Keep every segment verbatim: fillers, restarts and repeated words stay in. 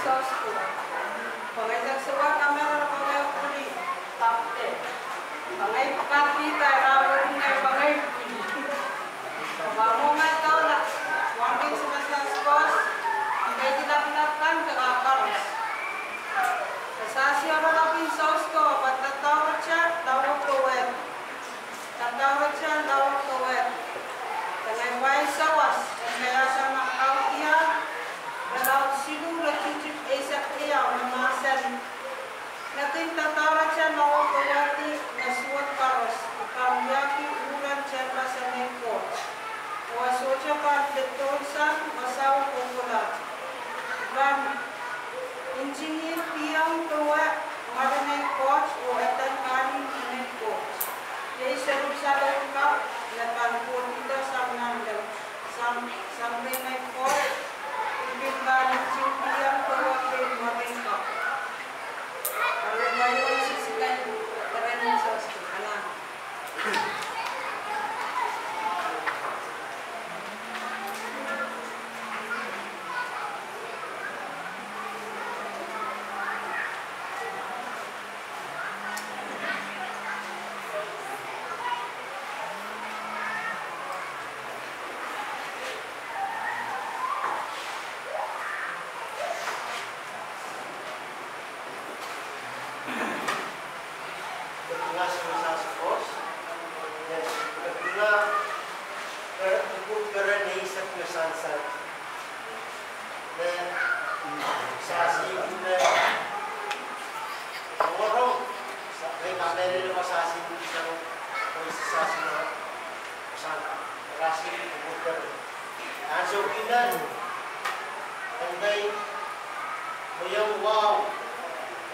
Sosko. Pwe ngehi sewese kamehlele pwe ngehi pwili kapte. Pwe ngehi pwukat ni dahme I pwili. Pwe mwomwen doula, wahn kin simasasko, I peki lapalap kan de kak koaros. Sasi oaralap en sosko, pwe dadaurete lao powehdi. Dadaurete lao powehdi. Dene mwail sawas, en kaiasang nan Kaudia, irelaud siluh iretikitik eisek riau, me mahsanih: Nekin dadaurete lao powehdi, me suwed koaros, I pahn wiahki uhren tehnpas en Koht. Oh e sohte pahn pil tohn sang, wasao, oh kohkohlahte. I pahn ntingihdiong powe mwaren Koht, oh eden kahnimw en Koht. Iei Serusalem kak, me pahn kohdido sang nan lem, sang, sang rehn Koht, I pil pahn ntingihdiong powe pein mwaren Koht. Eri, pwe iei sisi kan, peren sosko, anan. Kepinga simasasko. Yes, kepinga, eh, ipwidi keren eisek me sansal. Me, sasi me, woro, sa, me kamehlele me sasi me, me sasi me, sang, sasi ipwidi keren. Ansou kinen, en ngehi mwein wahu,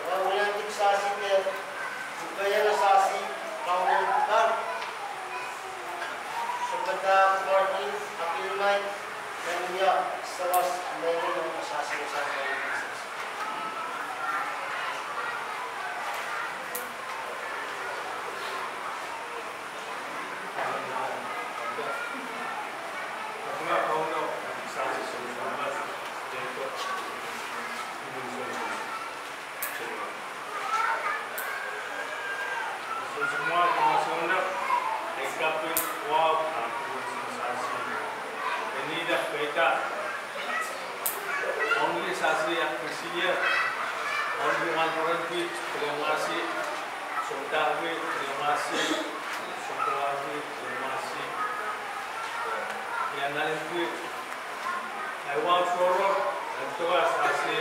wahu wiahiong sasi de, keieu sasi, Kauno pahn, sohte pahn pwoardi, apil mai, en wia sawas, me ngehi sasi, sasi. Ong ni sasi ak kesilie, ong ni wan poaron pwit, pwileng wasi, sounpar pwit, pwileng wasi, sounpar pwit, pwileng wasi. Ia nalen pwit, ai wahu sohror, en tohto sasi,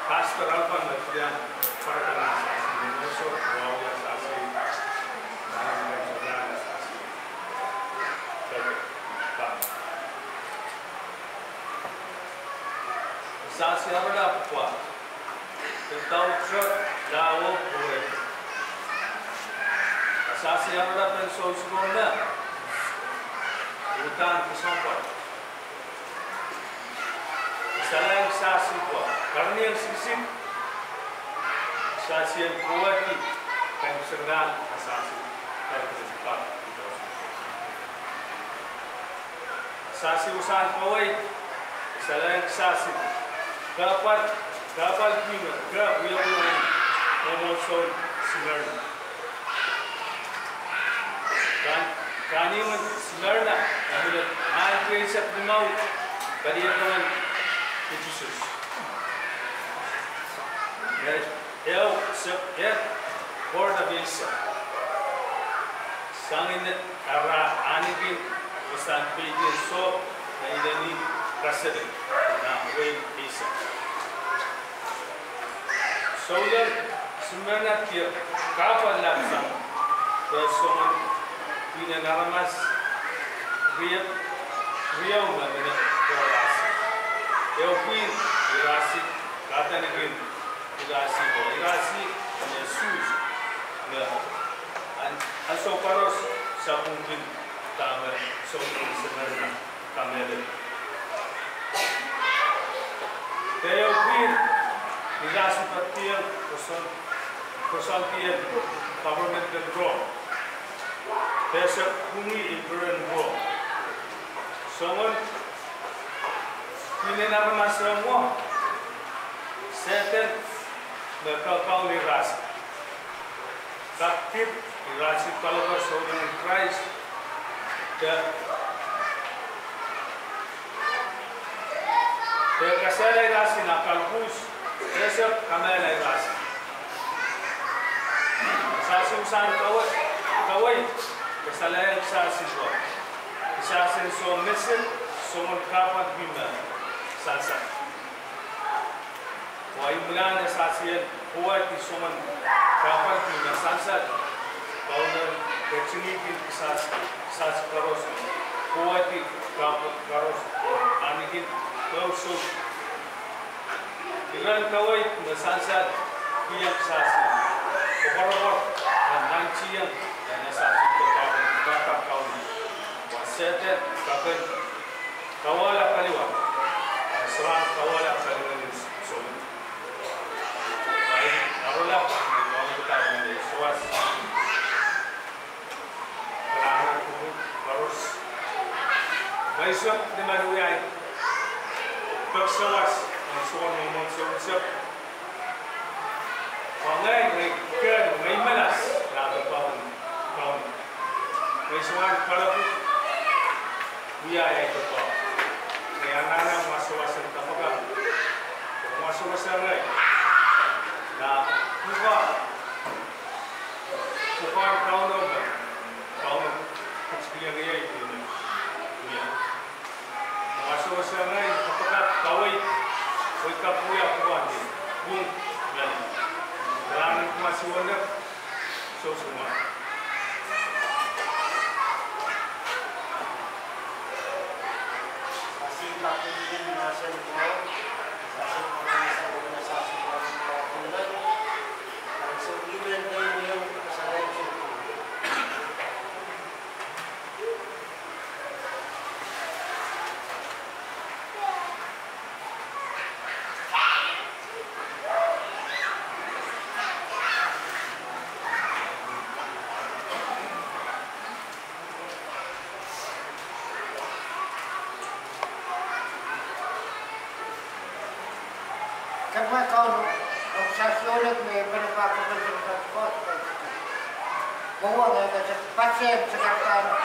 pastor Alban me pwileng, pwarakan sasi, me soh, wahu ia sasi, nalen pwit, sohte sasi. Sasi oaralap pwe, dadaurete lao powehdi. Sasi oaralap en sounsukume, uhdahn kesempwal. Salehiong sasi pwe, kerenieng siksik, sasi en powehdi, kan sengkahn sasi, kan sengkahn. Sasi wasahn powe, salehiong sasi, kahpwal, kahpwal pwihn, ke wiawi nan mwomwohdiso Smyrna. Kan, kahnimw en Smyrna, kahnimw en, ahn keisek limau, palien Epesus. Ehu, se, eh, Koht me eisek. Sang ni ara ahneki wasahn peidin soh, me inenen kaselel, nan wehi eisek. Souleng Smyrna kihong kahpwal lap sang, pwe soangen pwihnen aramas riau, riau me mihmi nan koaros. Ehu pwihn irasi, kadaniki irasi, irasi me suhs, me ahn, ahnsou koaros sapwungkin dahme souleng Smyrna kamehlele. Ehu pwihn irasi patehng koasoandi, koasoandi en government en Rom. Pwe se pwungih emperor en Rom. Soangen pwihnen aramas mwo, Sehdan me kakaun irail. Kapkir irail, sohte kalokolok sounen Krais. De, de kasale irail nan kalpwuhs, de sohte kamehla irail. Sehse sang kawe, kaweid, kasale sehse soh. Sehse soh mesen, soangen kahpwal me sansal. Wa imwilahn sehse en kohwei soangen kahpwal me sansal. Kauno ketingihki sehse, sehse koaros, kohwei kahpwal koaros, ahneki koaros. Iren kaweid me sansal, kihong sehse koapworopwor, nantihong, nan sehse koapworopwor, kak Kauno. Wa Sehdan, kaping, kawehla paliwar, a sohte kawehla paliwar en sohte. Ai, arola, ai, kawehla paliwar en sohte. Kalahngan en koaros. Ngehi sohte ni men wiawi. Pek sawas, nan soangen mwomwohdiso. Wa ngehi, ngehi kin, ngehi melas, lahpo Kauno. Ngehi sohte kalokolok, wiawi ahi pwukoa. Ngehi anahne mwasewesen kapakap. Mwasewesen ngehi. Nan pwukoa. Pwukoahn Kauno me, Kauno ketikihong ie ipwidi. Ie. Mwasewesen ngehi, kapakap, kaweid, wei kapwia pwukoahn ie. Pwung, ie. Kalahngan en Kauno, sohte mwa. Kepwe Kauno, oh sehse souleng me pere pak kepwe sehse koaros. Mwowe ngehi kak sehse pasehng sehse kaping.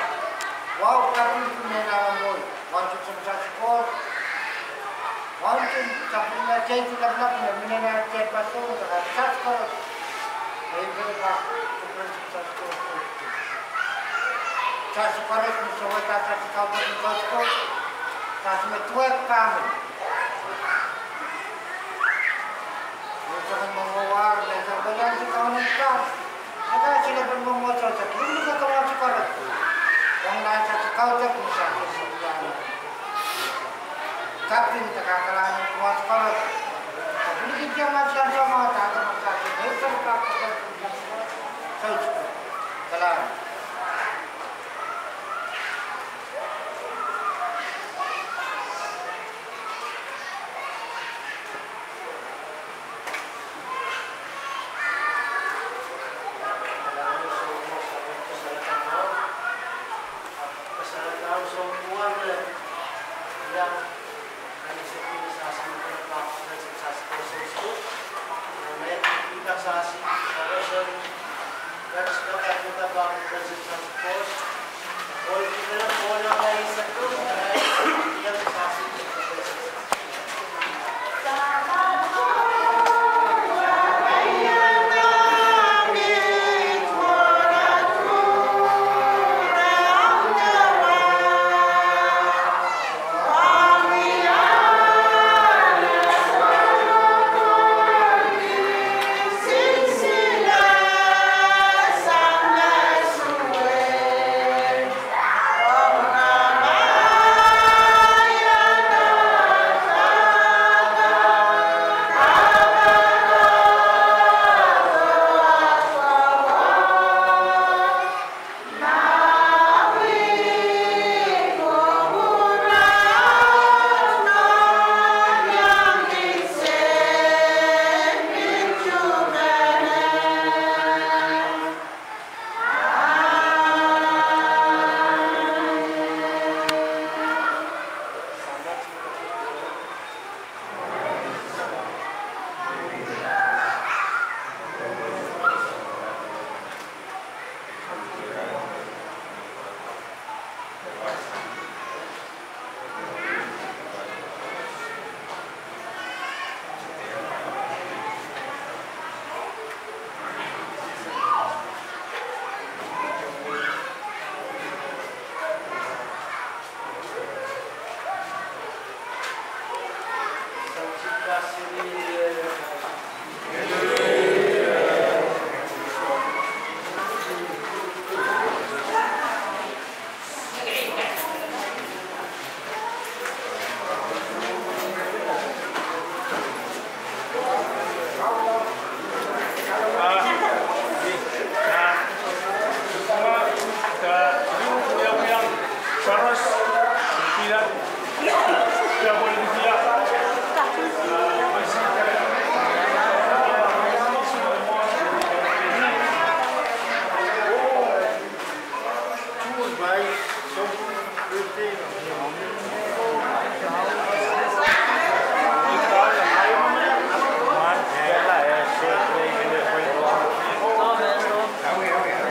Wahu kaping me nan mwowe. Wahu sehse koaros. Wahu sehse sapwellime teitu laplap me mihmi nan tehnpas souleng kak sehse koaros. Ngehi pere pak kepwe sehse koaros. Sehse koaros me sohte sehse kaudok me koaros. Sehse me duwehte pahn. Mehn soangen mwomwohdiso, mehn soangen palian se kaunop kan. Aka sile pahn mwomwohdiso, se kiling me kaunop koaros. Ong nan sehse kaudok me sehse palian. Kaping, kalahngan en Kauno koaros. Kaping, kihong ma sehse soangen